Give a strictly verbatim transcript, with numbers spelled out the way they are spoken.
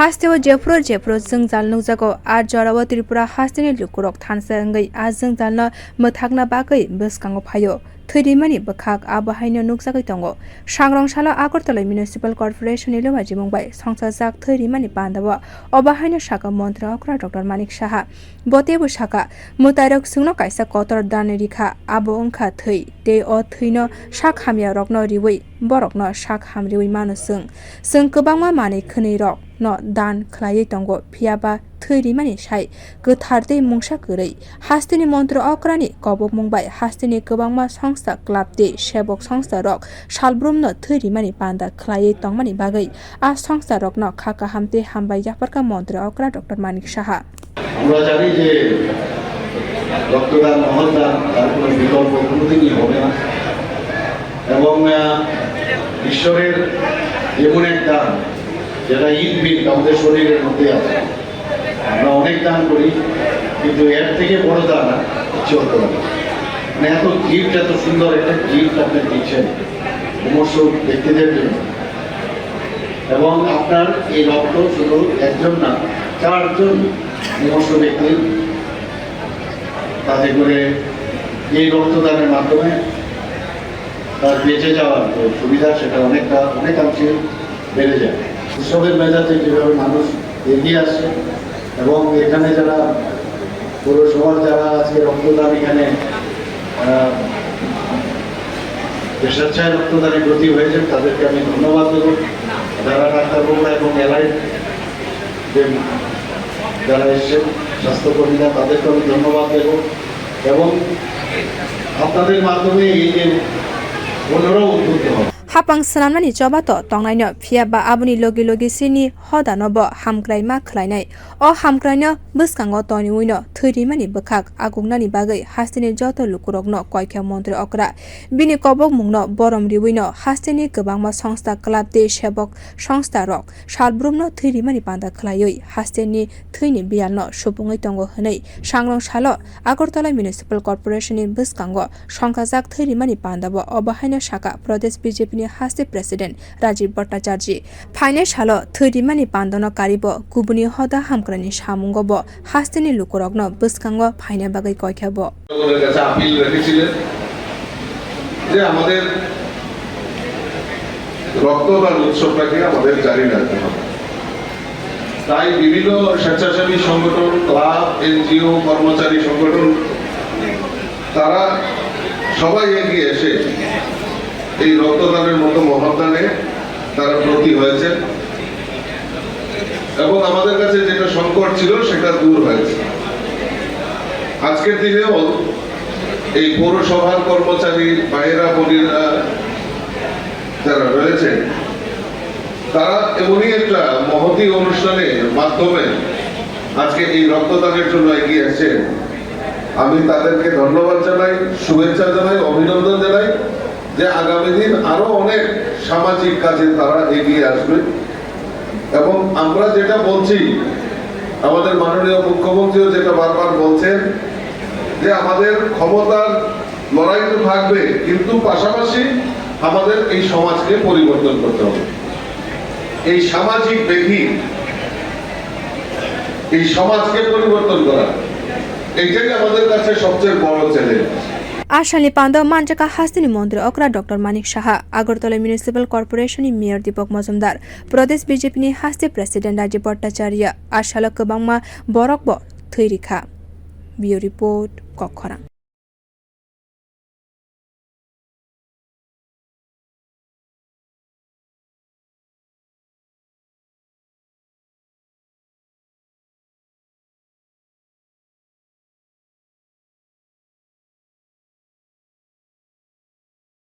Hasteo jephuru jephuru jwngjal nukjago, a jorao Tripura hasteni lukurok thansa wngwi a jwngjalno mwthakna bagwi bwskango phaio. Thwi rimani bwkhak abo haino nukjagwi tongo. Sangrong salo Agartala Municipal Corporation ni luajimung bai songsajak thwi rimani pandao obo haino sakha Montri okra Doctor Manik Saha. Bo teibo sakha, mwtairok chwngno kaisa kotor dan rikha, abo wngkha thwi, tei o thwino sak hamya rokno riwi borokno sak hamriwi mano chwng. Chwng kwbangma manwi khwnwi rok no dan khlaiwi tongo, phiya ba thwi rimani sai kwthar tei mungsa kwrwi. Hasteni Montri okrani kobokmung bai hasteni kwbangma songsta, club tei sebok songsta rok salbrumno thwi rimani panda khlaiwi tongmani bagwi a songsta rokno kha kaham tei hambai yapharkha Montri okra Doctor Manik Saha. আমরা জানি যে রক্তদান মহৎ দান, তার কোনো বিকল্প কোনোদিনই হবে না। এবং, আহ, ঈশ্বরের এমন এক দান, যেটা ইনবিল্ট আমাদের শরীরের মধ্যে আছে। আমরা অনেক দান করি, কিন্তু এর থেকে বড় দান আর কিচ্ছু হতে পারে না। মানে, এত গিফট, এত সুন্দর একটা গিফট আপনি দিচ্ছেন মুমূর্ষু ব্যক্তিদের জন্য। এবং আপনার এই রক্ত শুধু একজন না, চারজন মুমূর্ষু ব্যক্তির, তাতে করে এই রক্তদানের মাধ্যমে তার বেঁচে যাওয়ার যে সুবিধা, সেটা অনেকটা, অনেকাংশে বেড়ে যায়। উৎসবের মেজাজে যেভাবে মানুষ এগিয়ে আসছে এবং এখানে যারা পৌরসভার যারা আজকে রক্তদান এখানে, আহ, যে স্বেচ্ছায় রক্তদানে ব্রতী হয়েছেন, তাদেরকে আমি ধন্যবাদ দেব। যারা ডাক্তারবাবুরা এবং অ্যালাইড যে যারা এসছেন, স্বাস্থ্যকর্মীরা, তাদেরকে আমি ধন্যবাদ দেব। এবং আপনাদের মাধ্যমে এই যে অন্যরাও উদ্বুদ্ধ হবে। Hapang swnamnani choba to tongnaino, phiya ba aboni logi logi chini hodano bo hamkrai ma khlainai. O hamkraino bwskango toniwino thwi rimani bwkhak agungnani bagwi hasteni joto lukurokno koikha Montri okra. Bini kobokmungno borom riwino hasteni kwbangma songsta, club tei sebok songsta rok salbrumno thwi rimani panda khlaiwi hasteni thwini biyalno supungwi tongo hwnwi sangrong salo Agartala Municipal Corporation ni bwskango songkhajak thwi rimani pandao obo haino sakha Pradesh B J P ni haste President Rajiv Bhattacharjee. Phainai salo thwi rimani pandano karibo kubuni hoda hamkrani samungo bo hasteni lukurokno bwskango phaina bagwi koikha bo. জনগণের কাছে আপিল রেখেছিলেন যে আমাদের রক্তদান উৎসবটাকে আমাদের জারি রাখতে হবে। তাই বিভিন্ন স্বেচ্ছাসেবী সংগঠন, ক্লাব, এনজিও, কর্মচারী সংগঠন, তারা সবাই এগিয়ে এসে এই রক্তদানের মতো মহৎ দানে তারা ব্রতী হয়েছেন। এবং আমাদের কাছে যেটা সংকট ছিল, সেটা দূর হয়েছে। আজকের দিনেও এই পৌরসভার কর্মচারী, ভাইয়েরা, বোনেরা যারা রয়েছেন, তারা এমনই একটা মহতী অনুষ্ঠানের মাধ্যমে আজকে এই রক্তদানের জন্য এগিয়ে এসেছেন। আমি তাদেরকে ধন্যবাদ জানাই, শুভেচ্ছা জানাই, অভিনন্দন জানাই যে আগামী দিন আরো অনেক সামাজিক কাজে তারা এগিয়ে আসবে। এবং আমরা যেটা বলছি, আমাদের মাননীয় মুখ্যমন্ত্রীও যেটা বারবার বলছেন যে আমাদের ক্ষমতার লড়াই তো থাকবে, কিন্তু পাশাপাশি আমাদের এই সমাজকে পরিবর্তন করতে হবে। এই সামাজিক ব্যাধি, এই সমাজকে পরিবর্তন করা, এটাই আমাদের কাছে সবচেয়ে বড় challenge. A salni pando manjakha hasteni montri okra Doctor Manik Saha, Agartala Municipal Corporation ni Mayor Deepak Majumdar, Pradesh B J P ni haste President Rajiv Bhattacharya, a salo kwbangma borok bo thwi rikha. Bureau Report, Kokkhorang.